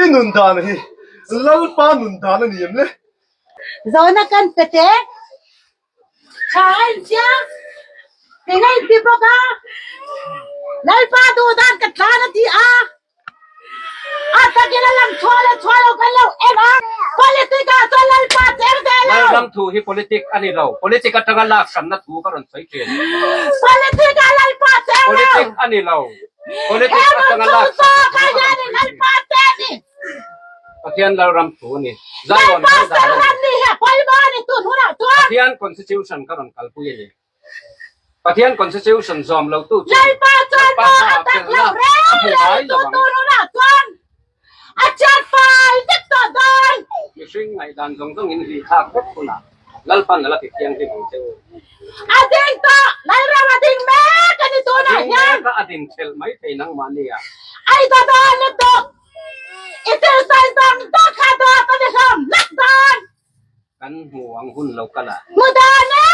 I nun dan hi Lalpa nun dan a ni em le? Zawhna kan pe teh. Tha a inchia, eng a inti bawk a, Lalpa duh dan ka tlan a ti a, a takin a lang chhuah leh chhuah lo kan lo en a, politic ah chuan Lalpa cheng ve lo. Lalram thu hi politic a ni lo, politic atanga lak hranna thu ka rawn sawi thin. Politic ah Lalpa cheng lo. Politic a ni lo, politic atanga lak hranna thu ka rawn sawi thin. Lalpa che a ni. Pathian Lalram thu a ni. Zion Lalpa Salram ni hi a pawimawh a ni tun hunah chuan. Pathian Constitution ka rawn kalpui a ni. Pathian Constitution zawm lo tu chu Lalpa chuan maw a tak lo reng reng tu tun hunah chuan a chiat fai vek tawh dawn. Mihring ngaihdan zawng zawng in hlih thlak vek hunah Lalpan a la ti thianghlim ang che u. A ding tawh, Lalram a ding mek a ni tunah hian. A ding mek a, a din thelh mai thei nangmahni ah. Ai ta dawn lutuk. I thil sawi zawng zawng kha dawt a ni hlawm hlak dawn. Kan hmu ang hun lo kal a. Hmu dawn e,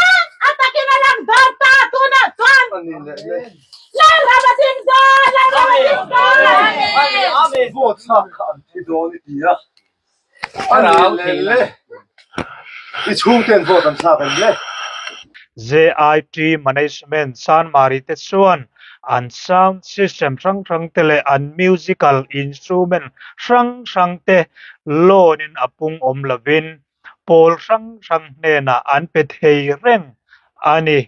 a takin a lang dawn ta tunah chuan. Lalram a ding dawn, Lalram a ding dawn. Vote thlak kha an thi dawn i ti a, a ni leh le. I chhungten vote an thlak em le? JIT Management Chanmari te chuan an sound system hrang hrang te leh an musical instrument hrang hrang te loan in a pung awm lovin pawl hrang hrang hnenah an pe thei reng a ni.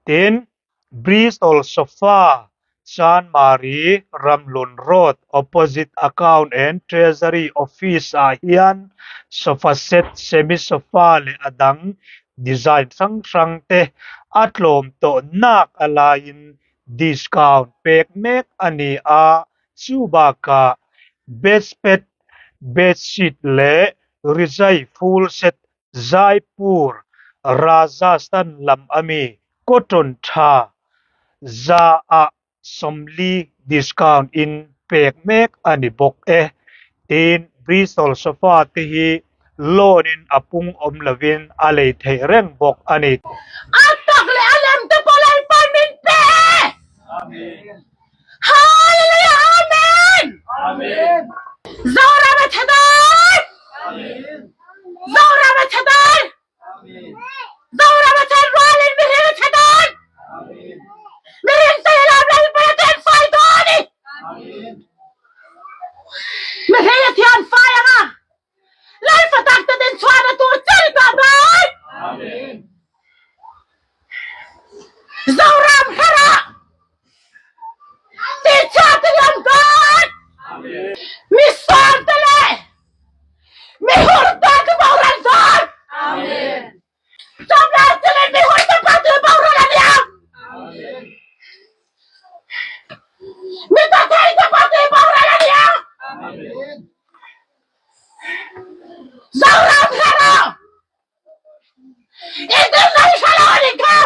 Tin, Bristol Sofa, Chanmari, Ramlun Road, opposite Account and Treasury Office ah hian sofa set, semi sofa leh a dang design hrang hrang te a tlawm tawh nak a laiin discount pek mek a ni a, chu bakah bedspread, bedsheet leh rizai full set Jaipur, Rajasthan lam ami cotton tha za ah 40 discount in pek mek a ni bawk e. Tin, Bristol sofa te hi loan in a pung awm lovin a lei theih reng bawk a ni. A tak leh a lem te pawh Lalpa'n min pe e! Amen. Hallelujah Amen. Amen. Zoram a tha dawn. Amen. Zoram a tha dawn. Amen. Zoram a chan rualin mihring a tha dawn. Amen. Mihring te lam Lalpan a thian fai dawn ni. Amen. Mihring a thian fai anga. Lalfa tak te din chhuahna tur chel ta dawn. Amen. Zoram hera ti chhuah te lam dawn. Amen. Mi sawm te le mi hur ta te boral dawn. Amen. Chawmlai te le mi hur te pa te boral ania. Amen. Mi ta thei te pa te boral ania. Amen. Zoram hera i din lai hre lo a nih kha.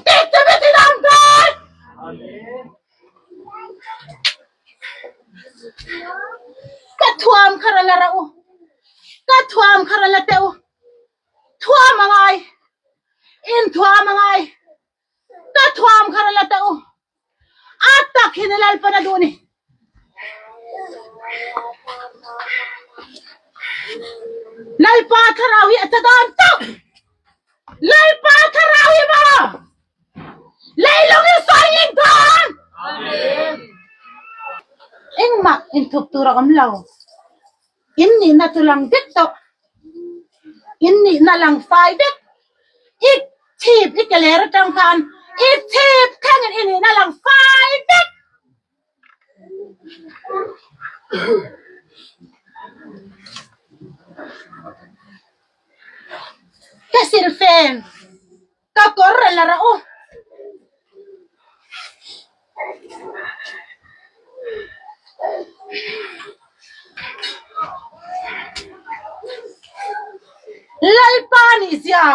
Tik te mi tin ang dawn. Ka thuam kha ra la ra u. Ka thuam kha ra la teh u. Thuam a ngai. In thuam a ngai. Ka thuam kha ra la teh u. A tak hi ni Lalpan a duh ni. Lalpa thlarau hi a ta dawn chauh. Lalpa thlarau hi maw leilung hi sawi ning dawn. Engmah inthup tur a awm lo. In nihna chu lang vek tawh. In nihna lang fai vek. I chhip i ke ler atang khan i chhip thlengin i nihna lang fai vek. Ka silfen ka kawr a la rah u. Lalpa nih zia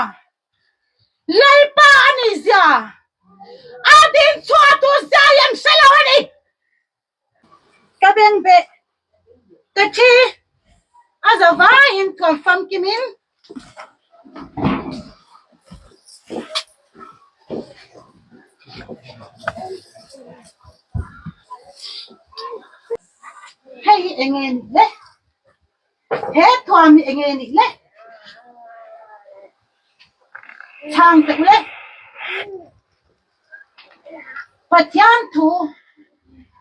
Lalpa a nih zia a din chhuah tur zia hi an hre lo a ni. Ka beng beh ka thi a zo vaiin thuam famkimin enge nih le? He thuam hi enge nih le? Chhang teh u le. Pathian thu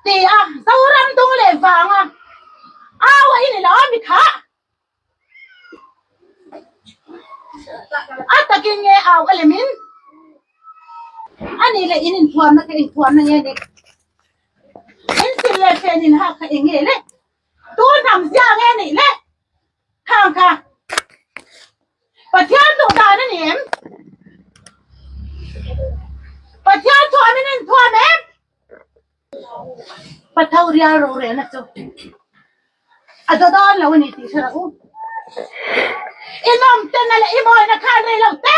ti a Zoram dung leh vanga au a in lo a mi kha. A takin nge au a lemin a nih leh in inthuamna kha inthuamna nge ni? In sil leh fen in hak kha eng nge le? Tu hnam zia nge nih le? Khang kha Pathian duh dan a ni em? Pathian thuamin inthuam em? Patho rial rorelna chu a do dawn lo a ni tih hre rawh u. I nawmtena leh i mawina khan rei lo te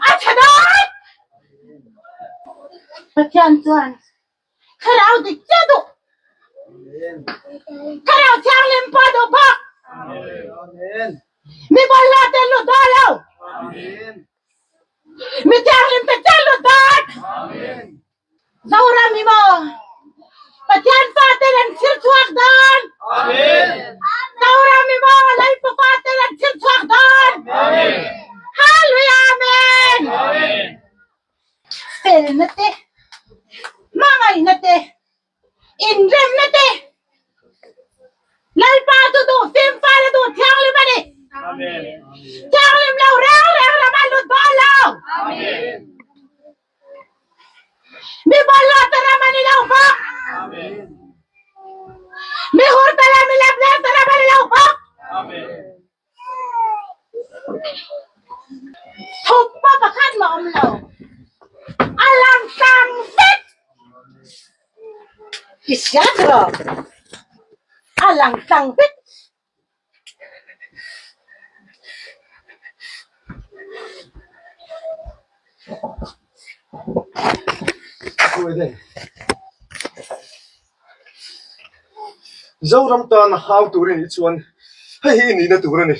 a tha dawn. Pathian chuan thlarau dik chiah duh, thlarau thianghlim pawh duh bawk. Mi bawlhhlawh te lut dawn lo. Mi thianghlim te chiah lut dawn. Zoram hi maw Pathian faten an thlir chhuak dawn. Zoram hi maw Lalpa faten an thlir chhuak dawn. Hallelujah Amen. Felna te, hmangaihna te, inremna te Lalpa chu duh fimfai a duh thianghlim a ni. Thianghlim lo reng reng ram a lut dawn lo. Mi bawlhhlawh te ram a ni lo bawk. Mi hur te leh mi lepler te ram a ni lo bawk. Thup pawh pakhat mah awm lo. A lang tlang vek. I hria tiraw? A lang tlang vek. Zoram tan a hau tur a nih chuan hei hi i nihna tur a ni.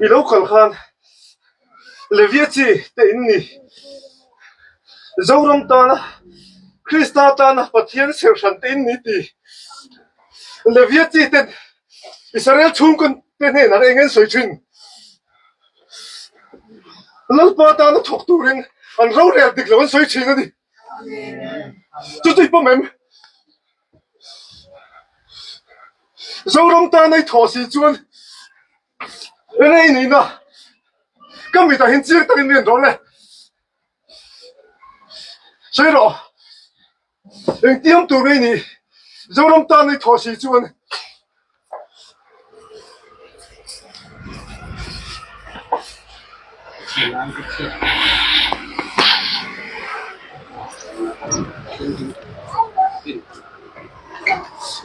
I lo kal khan Levia chi te in ni. Zoram tana Krista tana Pathian serhran te in ni ti. Levia chi ten Israel chhungkaw te hnenah eng an sawi thin. Lalpa tana thawk turin an rorel dik lo an sawi thin a ni. Chu chu i pawm em? Zoram tana i thawh si chuan Rei nihna ka mitah hian chiang takin mi an rawh le. Sawi rawh, engtiang tur rei nih Zoram tan i thawh si chuan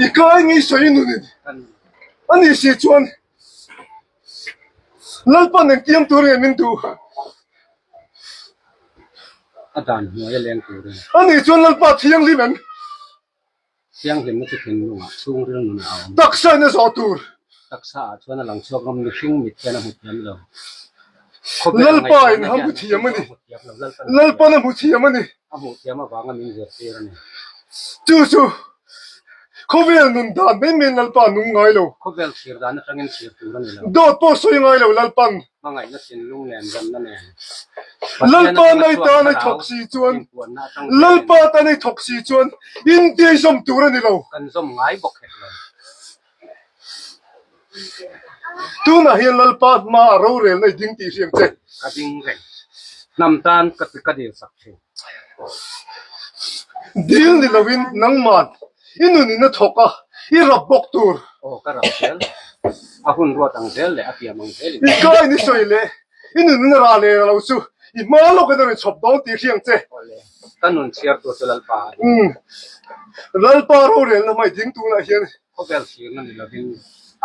I kai ngei sawi nunin a nih si chuan Lalpan engtiang tur nge min duh? A dan hnuai a leng turin. A nih chuan Lalpa thianghlim em? Thianghlimna chu thinlungah chhungril nunah a awm. Taksa in a zawh tur. Taksa ah chuan a lang chhuak ngam mihring mit hian a hmu thiam lo. Lalpa in a hmu thiam a ni. Lalpan a hmu thiam a ni. A hmuh thiam avanga min zirtir a ni. Chu chu khawvel nun dan mai mai Lalpa nung ngai lo. Khawvel thlir dan atangin thlir tur a ni lo. Dawt pawh sawi ngai lo Lalpan. Hmangaihna thinlung nen zanna nen. Lalpa nai tan a thawk si chuan Lalpa tan a thawk si chuan India i zawm tur a ni lo. Kan zawm ngai bawk hek lo. Tunah hian Lalpa hma a rorelna i ding tih hriang che. Ka ding reng. Hnam tan ka ka dil sak thin. Dil ni loin nangman i nunin a thawk a, i rap bawk tur. Aw ka rap zel. A hun ruat ang zel leh a piam ang zelin. I kai ni sawi leh i nunin a rah leh lo chu i hma lawkin a rawn chhawp dawn tih hriang che. Awle. Ka nun chhiar tur chu Lalpa a ni. Umm. Lalpa rorelna hmai ding tunah hian Khawvel thirna ni lovin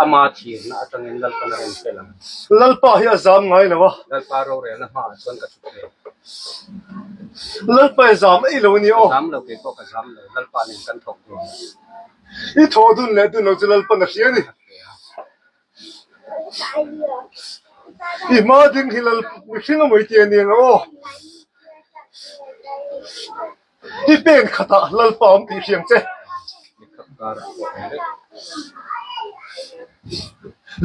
ama thirna atangin Lalpan a rawn fel ang. Lalpa hi a zam ngai lo a. Lalpa rorelna hmaah chuan ka chhuk ve. Lalpa i zam ei lo a ni aw. Ka zam lo, kei pawh ka zam lo. Lalpa nen kan thawk dun. I thawh dun leh dun lo chu Lalpan a hria a ni. I hma ding hi Lal mihring a mawi ti a ni ang aw. I pen khatah Lalpa awm tih hriang che.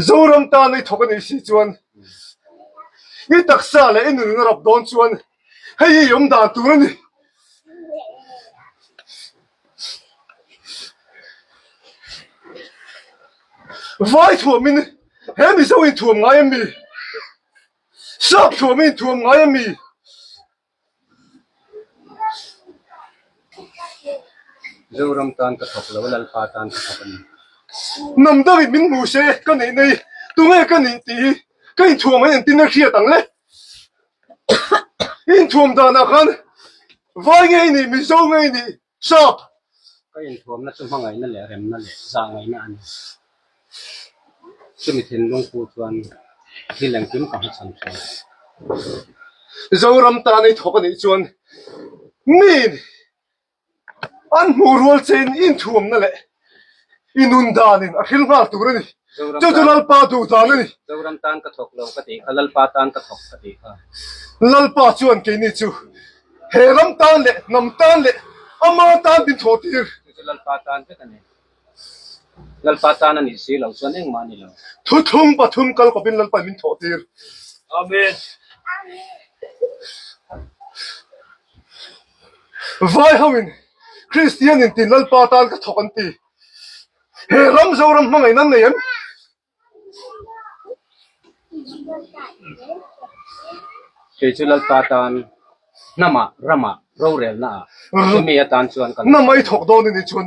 Zoram tan i thawk a nih si chuan i taksa leh i nun a rap dawn chuan hei hi i awm dan tur a ni. Vai thuamin he Mizo inthuam ngai a mi? Sap thuamin inthuam ngai a mi? Zoram tan ka thawk lo, Lalpa tan ka thawk a ni. Hnam dangin min hmu se ka neih nei, tunge ka nih tih hi ka inthuam an entin a hriat ang le. I inthuam danah khan vai nge i nih, Mizo nge i nih, Sap. Ka inthuamna chu hmangaihna leh remna leh zahngaihna a ni. Chumi thinlung pu chuan thil engkim ka hmachhan thin. Zoram tan i thawk a nih chuan miin an hmuh rual chein i inthuamna leh i nun danin a hril nghal tur a ni. Chu chu Lalpa duh dan a ni. Zoram tan ka thawk lo ka tih kha, Lalpa tan ka thawk ka tih kha. Lalpa chuan keini chu he ram tan leh hnam tan leh ama tan min thawh tir. Chu chu Lalpa tan vek a ni. Lalpa tan a nih si loh chuan engmah a ni lo. Thuthlung pathum kal kawpin Lalpa in min thawh tir. Amen. Vai ho in Kristian in tin Lalpa tan ka thawk an ti. He ram Zoram hmangaihna an nei em? Kei chu Lalpa tan hnamah, ramah, rorelnaah chumi atan chuan kan. Hnam a i thawk dawn a nih chuan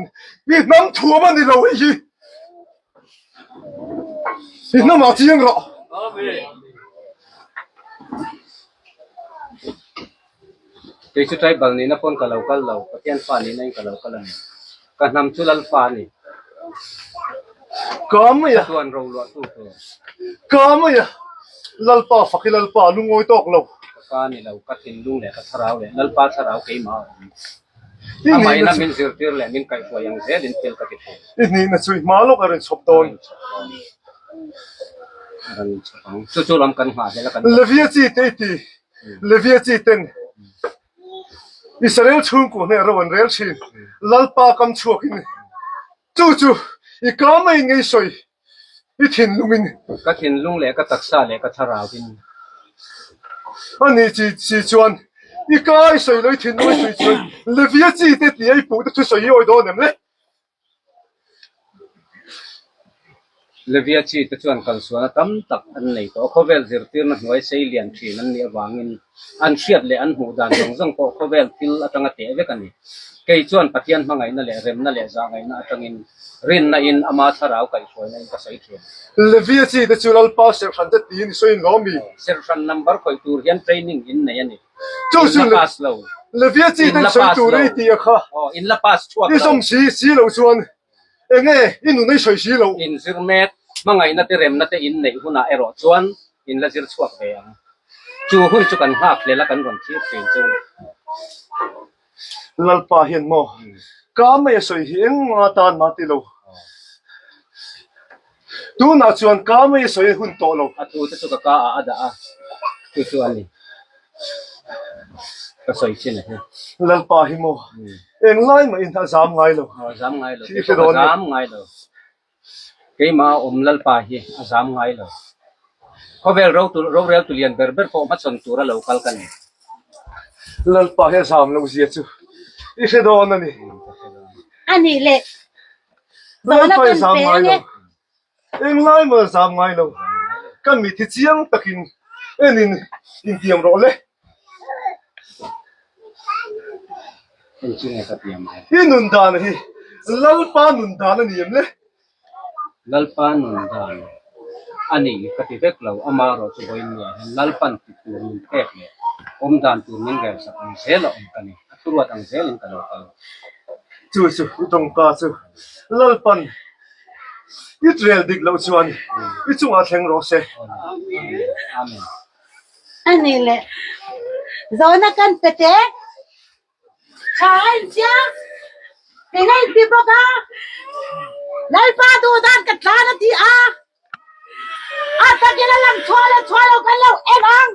i hnam thuam a ni lo hei hi. I hnamah chiang rawh. Kei chu tribal nihna pawn ka lo kal lo, Pathian fa nihna in ka lo kal a ni. Ka hnam chu Lalfa a ni. Ka mai a. Ka chuan ro luah tu tur. Ka mai a. Lalpa fak i Lalpa lungawi tawk lo. Ka ka ni lo, ka thinlung leh ka thlarau leh Lalpa thlarau keimah a awm. Amah ina min zirtir leh min kaihhruai ang zelin thil ka ti thei. I hnihna chu i hma lawk a rawn chhawp dawn. A rawn inchhawp ang. Chu chu lam kan nghah hlel a kan. Levia chi te i ti. Levia chi ten Israel chhungkaw hneh ro an rel thin. Lalpa kam chhuakin chu chu i ka mai ngei sawi i thinlungin. Ka thinlung leh ka taksa leh ka thlarauin. A ni chi chi chuan i ka i sawi lo i thinlung i sawi chuan Levia chi te tia i puh te thusawi i awi dawn em le? Levia chi te chuan kalsualna tam tak an nei tawh a, khawvel zirtirna hnuai sei lian thin an nih avangin an hriat leh an hmuh dan zawng zawng pawh khawvel thil atanga teh vek a ni. Kei chuan Pathian hmangaihna leh remna leh zahngaihna atangin rinna in ama thlarau kaihhruaina in ka sawi thin. Levia chi te chu Lalpa serhran te tiin i sawi in lawm mi? Serhran number khawih tur hian training in nei a ni. Chu chu Levia chi ten sawi tur i ti a kha. I sawm si si lo chuan enge i nun i sawi si lo. In zir mek, hmangaihna te remna te in neih hunah erawh chuan in la zir chhuak ve ang. Chu hun chu kan nghak hlel a kan rawn thlir thin chu. Lalpa hian maw ka mai a sawi hi engmah tan mah ti lo. Tunah chuan ka mai a sawi hun tawh lo. A thu te chu ka ka ah a dah a, chu chu a ni. Ka sawi chin a hi. Lalpa hi maw englai mahin a zam ngai lo. A zam ngai lo, kei pawh ka zam ngai lo. Keimah a awm Lalpa hi a zam ngai lo. Khawvel rorel tu lian ber ber pawh hmachhawn tura lo kal ka ni. Lalpa hi a zam loh zia chu i hre dawn a ni. A nih leh Lalpa hi a zam ngai lo. Englai maw a zam ngai lo. Ka mit hi chiang takin enin intiam rawh le. I nun dan hi Lalpa nun dan a ni em le? Lalpa nun dan a ni ka ti vek lo, amaherawh chu vawiin nia hian Lalpan ti tur min pek leh awm dan tur min rel sak ang zel a awm ka ni, a thuruat ang zelin ka lo kal. Chu chu i tawngka chu Lalpan i rel dik loh chuan i chungah thleng rawh se. Amen. A ni le. Zawhna kan pe teh. Tha a inchia. Eng a inti bawk a. Lalpa duh dan ka tlan a ti a. A takin a lang chhuah leh chhuah lo kan lo en ang.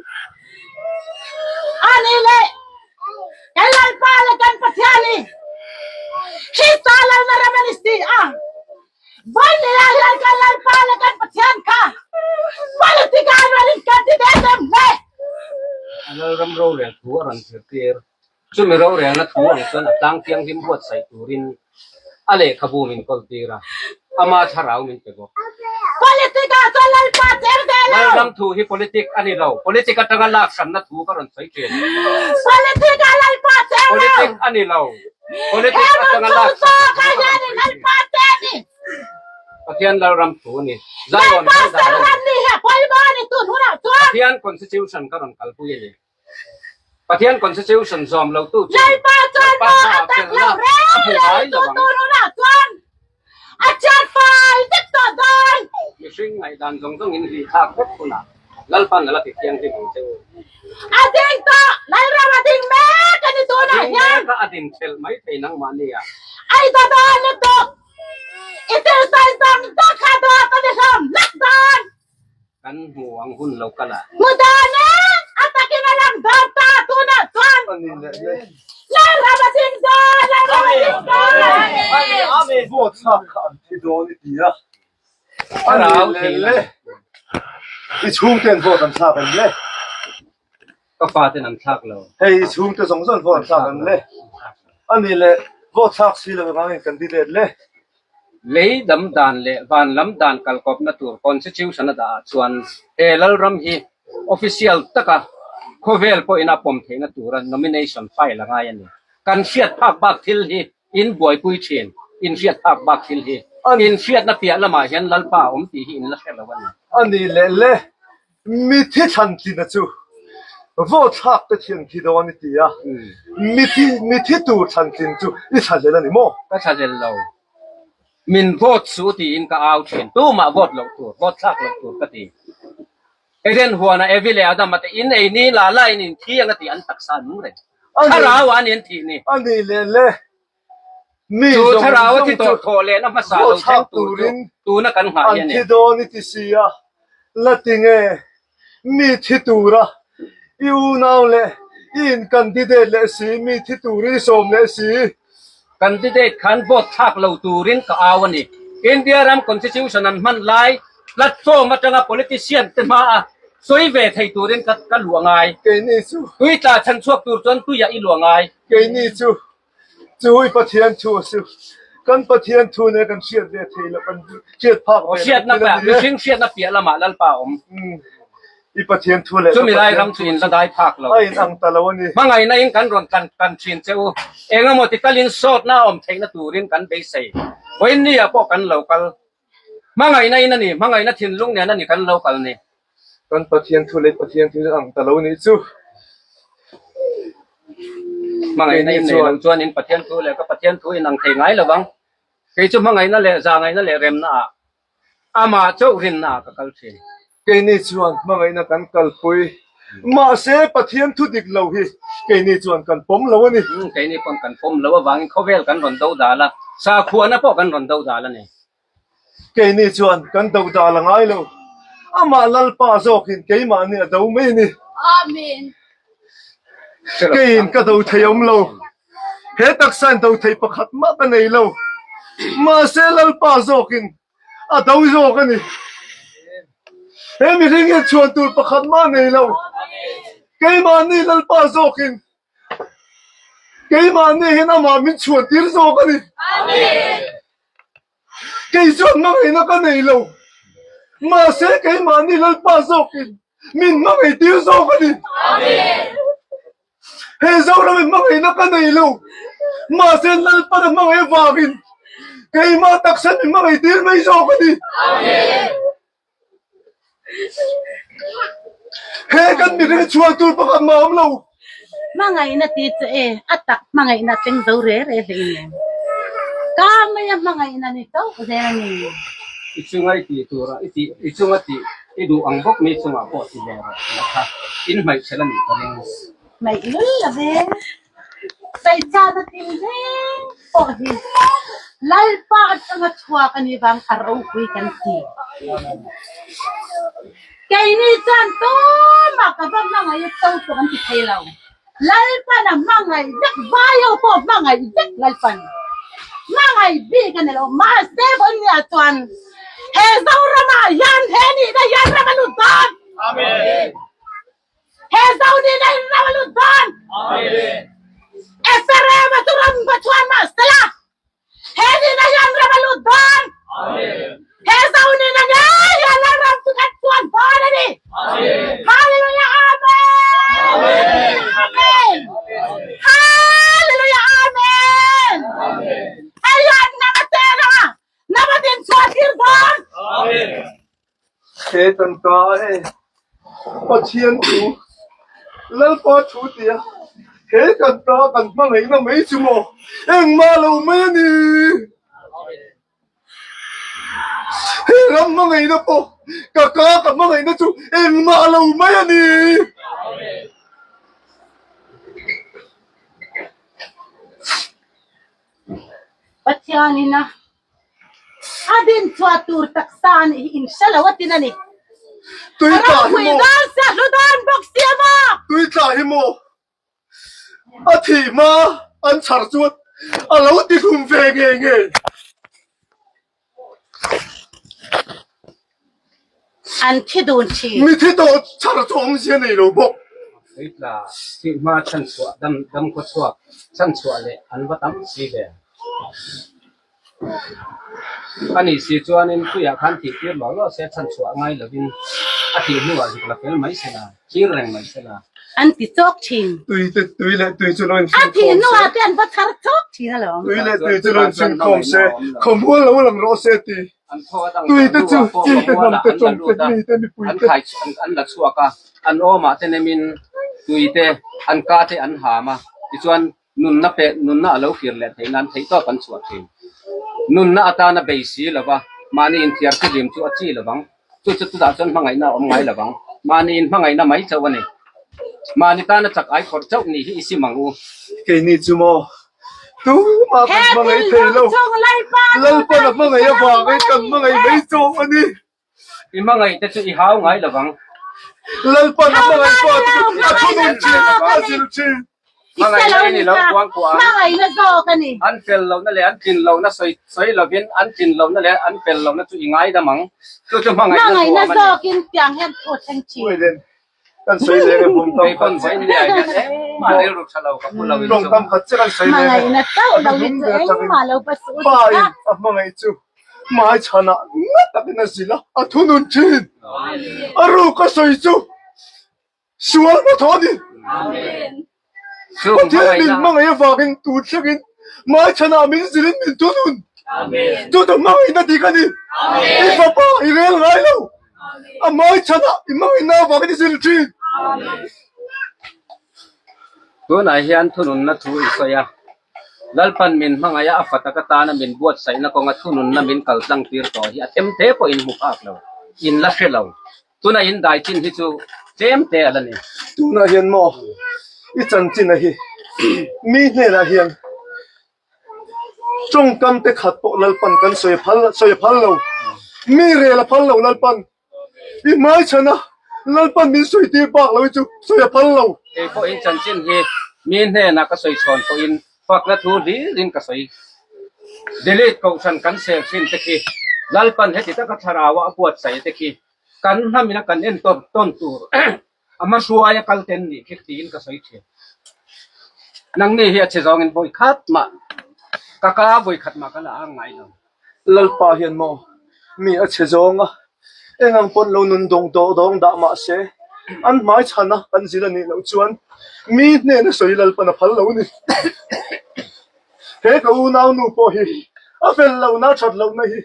A ni le. Kan Lalpa leh kan Pathian hi. candidate em le? A Lalram rorel thu a rawn zirtir. Chumi rorelna thu ang chuan a tlang thianghlim buatsaih turin a lehkhabu min kawltir a, ama thlarau min pe bawk. Politic ah chuan Lalpa cheng ve lo. Lalram thu hi politic a ni lo. Politic atanga lak hranna thu ka rawn sawi thin. Politic ah Lalpa cheng lo. Politic a ni lo. Politic He nun atanga chu lak zawk hranna ah thu ka rawn hianin sawi thin. Lalpa che a ni. Pathian Lalram thu a ni. Zion Lalpa kan dan a ni. serhram ni hi a pawimawh a ni tun hunah chuan. Pathian Constitution ka rawn kalpui a ni. Pathian Constitution zawm lo tu chu Lalpa chuan Lalpa maw a hmaah tak felna lo a reng hmu reng ngai tu lo ang. tun hunah chuan a chiat fai vek tawh dawn. Mihring ngaihdan zawng zawng in ri thlak vek hunah Lalpan a la ti thianghlim ang che u. A ding tawh, Lalram a ding mek a ni tunah Ding hian. mek a, a din thelh mai thei nangmahni ah. Ai ta dawn lutuk, i thil sawi zawng zawng kha dawt a ni hlawm hlek dawn. Kan hmu ang hun lo kal a. Hmu dawn e, a takin a lang dawn ta tunah chuan. Lalram a ding dawn, Lalram a ding dawn. Vote thlak kha an thi dawn i ti a, a ni leh le. I chhungten vote an thlak em le? Ka faten an thlak lo. Hei i chhungte zawng zawng vote an thlak em le? A ni leh vote thlak si lo vangin candidate le. Lei dam dan leh van lam dan kalkawpna tur Constitution a dah ah chuan he Lalram hi official taka khawvel pawhin a pawm theihna tura nomination file a ngai a ni. Kan hriat phak bak thil hi in buaipui thin, in hriat phak bak thil hi in hriatna piah lamah hian Lalpa a awm tih hi in la hre lo a ni. A ni leh le. Mithi thlantlina chu vote thlak te thian thi dawn i ti a, mithi mithi tur thlantlin chu i thlahlel a ni maw? Ka thlahlel lo. Min vote suh tiin ka au thin. Tumah vote loh tur, vote thlak loh tur ka ti. Eden huana Evi leh Adama te in ei ni la la in in thi ang a ti an taksa nung reng. Thlarau ah a ni an thih ni. A ni leh le. Mi Chu zawng thlarau a zawng thi chu tawh thawh lehna hmasa lo vote thleng thlak tur chu turin tuna kan nghah an hi a ni. thi dawn i ti si a, la ti nge mi thi tura i unau leh i in candidate leh si, mi thi turin i sawm leh si. Candidate khan vote thlak lo turin ka au a ni. India ram constitution an hman lai platform atanga politician te hmaa sawi ve thei turin ka ka luah ngai. Keini chu. Tui tla chhan chhuak tur chuan tuiah i luah ngai. Keini chu Chu i Pathian thu a si. Kan Pathian thu nen kan hriat ve thei lo, kan hriat phak ve lo thil a ni e. Mihring hriatna piah lamah Lalpa a awm. I Pathian thu leh ka Chumi lai Pathian ram thu chu in la dai phak lo. a inang ta lo a ni. Hmangaihna in kan rawn kan kan thin che u. Engemaw ti talin sawtna a awm theihna turin kan beisei. Vawiinni ah pawh kan lo kal. Hmangaihna in a ni, hmangaihna thinlung nen a ni kan lo kal ni. Kan Pathian thu leh Pathian thu ang ta lo nih chu. Hmangaihna in nei lo chuan in Pathian thu leh ka Pathian thu in ang thei ngai lo vang. Kei chu hmangaihna leh zahngaihna leh remna ah amah chauh rinna ah ka kal thin. Keini chuan hmangaihna kan kalpui. Mahse Pathian thu dik lo hi keini chuan kan pawm lo a ni. Keini pawh kan pawm lo avangin khawvel kan rawn do dal a, sakhuana pawh kan rawn do dal a ni. Keini chuan kan do dal a ngai lo. Amah Lalpa zawkin keimahni a do mai a ni. Amen. Keiin ka do thei awm lo. He taksain do thei pakhat mah ka nei lo. Mahse Lalpa zawkin a do zawk a ni. He mihring hian chhuan tur pakhat mah nei lo. Keimahni Lalpa zawkin keimahni hian amah min chhuan tir zawk a ni. Kei chuan hmangaihna ka nei lo. Mahse keimahni Lalpa zawkin min hmangaih tir zawk a ni. He Zoram in hmangaihna ka nei lo. Mahse Lalpan a hmangaih avangin keimah taksa min hmangaih tir mai zawk a ni. He kan mihring chhuah tur pakhat mah awm lo. Hmangaihna ti chu e, a tak hmangaihna thleng zo re re hle in em. Ka maia hmangaihna ni chauh zel a ni. I chunga i tih tura i tih, i chunga tih i duh ang bawk mi chungah pawh ti ve rawh tih kha in hmaihchhelh a nih ka ring. Hmaih lul lo ve. Saichat a tin reng pawh hi Lalpa atanga chhuak a nih vang a ropui kan ti. Keini chuan tumah ka va hmangaih a to pawh kan ti thei lo. Lalpan a hmangaih vek, vai ho pawh hmangaih vek Lalpan. Hmangaih bik a ni lo. Mahse vawinia chuan he Zoramah hian he nihna hian ram a lut dawn. Amen. He Zonina in ram a lut dawn. Ephraim-a chu ram va chhuan mah sela, he nina hian ram a lut dawn. He Zonina ngei hian Lalram chu kan chuan dawn a ni. Hallelujah Amen! Amen! Hallelujah Amen! Hei hian hnam a chen ang a, hnam a din chhuah tir dawn. He tangka e Pathian thu, Lalpa thu tia he kan ta kan hmangaihna mai chu maw engmah lo mai a ni. He ram hmangaihna pawh ka ka ka hmangaihna chu engmah lo mai a ni. Pathianin a A din chhuah tur taksa a nih hi in hre lo a tin a ni. Tui A tla hi ropui maw? dan sia hlu dan bawk sia maw? Tui tla hi maw? A thih hma an chhar chuan a lo ti hlum ve ngei ngei. An thi dun thin. Mithi tawh chhar chu awmzia nei lo bawk. Tui tla thih hma chhanchhuah dam dam khaw chhuak chhanchhuah leh an va tam si ve. A nih si chuanin puiah khan tih tir lo lo se chhanchhuah ngai lovin a tih hnuah zuk la fel mai se la, thlir reng mai se la. An ti chawk thin. Tui te tui leh tui chu lo in A chhun thih khawm se. hnuah te an va chhar chawk thin alawm. Tui leh tui chu lo in chhun khawm se, khawmual lo lang rawh se ti. Tui te chu chi te hnam te tawng te mi te mipui te. An la chhuak a, an awmah te nemin tui te an ka te an ham a, tichuan Nunna peh nunna a lo kir leh theih nan theihtawp an chhuah thin. Nunna atana bei si lova mahni inthiar thihlim chu a chi lovang. Chu chu chutah chuan hmangaihna a awm ngai lovang. Mahni inhmangaihna mai chauh a ni. Mahni tana chak ai khawrh chauh nih hi i sim ang u. Keini chu maw tumah kan hmangaih thei lo. Lalpan a hmangaih avangin kan hmangaih mai chauh a ni. I hmangaih te chu i hau ngai lovang. Lalpan a hmangaih pa te chu a thunun thin, a zil thin. Hmangaihna i ni lo kuang kuah ang. Hmangaihna zawk a ni. An fel lohna leh an tlin lohna sawi sawi lovin an tlin lohna leh an fel lohna chu i ngaidam ang. Chu chu hmangaihna Hmangaihna nuam a ni. zawkin tiang hian thu a thleng thin. Puai len kan sawi leng e bawm tam Kei khat pawn che. vawiin ni ah hian engmah rilru tha lo ka pu lo in Tawng chu. tam khat che kan sawi leng e. Hmangaihna chauh A lo hi hnung chu ber atangin engmah lo pa suh u pa ti in kha. a hmangaih chu Hmai chhanah ngat takin a zilh a, a thunun thin. A ruk a sawi chu sual hmathawh a ni. Pathian min hmangaih avangin tun thlengin hmai chhanah min zilhin min thunun. Chu chu hmangaihna dik a ni. I fapa i rel ngai lo. A hmai chhanah i hmangaihna avangin i zilh thin. Tunah hian thununna thu i sawi a. Lalpan min hmangaih a, a fa tak atana min buatsaihna kawnga thununna min kal tlang tir tawh hi a them te pawh in hmu phak lo, in la hre lo. Tuna in dai chin hi chu tlem te a la ni. Tunah hian maw i chanchin a hi mi hnenah hian tawngkam te khat pawh Lalpan kan sawi phal sawi phal lo, mi rel a phal lo Lalpan. I hmai chhan a, Lalpan min sawi tir bak lo hi chu sawi a phal lo. Kei pawhin chanchin hi mi hnenah ka sawi chhawn pawhin fakna thu hlirin ka sawi. Delete Kohhran kan sel thin te khi Lalpan heti taka thlarau a buatsaih te khi kan hnamina kan entawn tawn tur A hmahruai a kal ten nih khi tiin ka sawi thin. Nangni hi a che zawngin vawi khat mah ka ka vawi khat mah ka la ang ngai lo. Lalpa hian maw mi a che zawng a, eng ang pawn lo nun dawng dawh dawng dah mah se, an hmai chhan a kan zil a nih loh chuan mi hnena sawi Lalpan a phal lo ni. He ka unaunu pawh hi a fel lohna a that lohna hi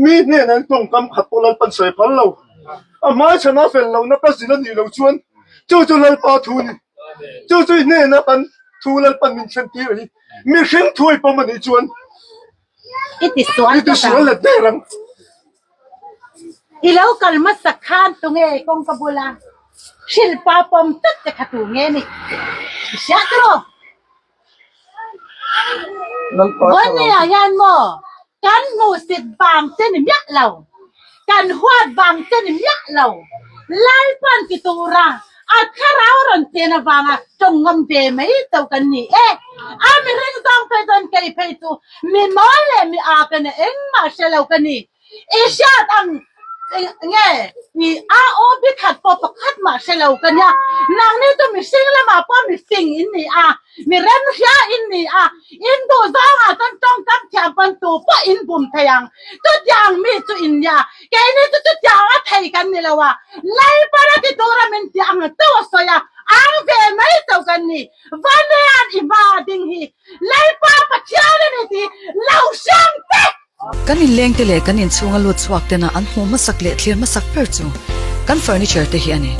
Mi hnenah an tawngkam khat pawh Lalpan sawi phal lo. A hmai chhana fel lohna ka zil a nih loh chuan chu chu Lalpa thu a ni. Chu chu i hnena kan thu Lalpan min thlen tir a hi. Mihring thu i pawm a nih chuan I ti sual i ti sual let der ang. I lo kal hmasa khan tunge kawngka bula hrilhpa pawm tlat te kha tu nge ni? I hria tiraw? Vawinia hian maw kan hmuhsit vang che ni miah lo, kan huat vang che ni miah lo, Lalpan ti tura a thlarau rawn chen avanga tawng ngam ve mai chauh kan ni e. A mihring zawng phei chuan kei phei chu mi mawl leh mi aa ka ni, engmah hre lo ka ni. I hriat ang. Nge i a aw bi khat pawh pakhat mah hre lo ka nia. Nangni chu mihring lamah pawh mifing in ni a, mi remhria in ni a, in duh zawngah chuan tawngkam thiam pawn tu pawh in bum thei ang. Chutiang mi chu in nia, keini chu chutiang a thei kan ni lo a, Lalpana ti tura min tih ang chauh a sawi a, ang ve mai chauh kan ni. Vanean i hma a ding hi Lalpa Pathian a ni tih lo hriang che! Kan inlengte leh kan inchhunga lut chhuak tena an hmuh hmasak leh thlir hmasak ber chu kan furniture te hi a ni.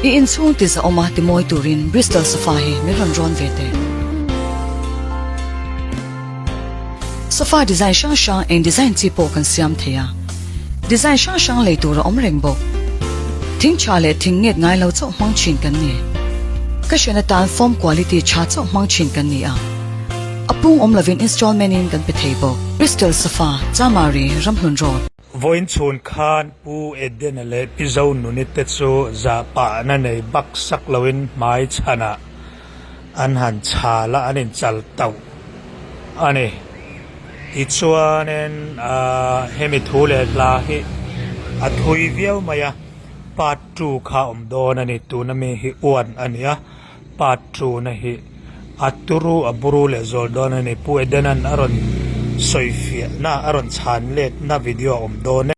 I inchhung ti zahawma ti mawi turin Bristol sofa hi min rawn rawn ve teh. Sofa design hrang hrang eng design chi pawh kan siam thei a, design hrang hrang lei tur a awm reng bawk. Thing tha leh thing nget ngai lo chauh hmang thin kan ni. Ka hrian atan foam quality tha chauh hmang thin kan ni a. A pung awm lovin installment in kan pe thei bawk. Bristol Sofa, Chamari, Ramhlun Road. Vawiin chhun khan Pu Edena leh Pi Zonuni te chu zahpahna nei bak sak loin hmai chhanah an han chhal a, an inchal tauh a ni. Tichuanin hemi thu leh hla hi a thui viau mai a, part 2 kha awm dawn a ni. Tuna mi hi uan a ni a. Part 2 na hi a turu a buru leh zawl dawn a ni. Pu Edenan a rawn sawifiahna a rawn chhan letna video a awm dawn e.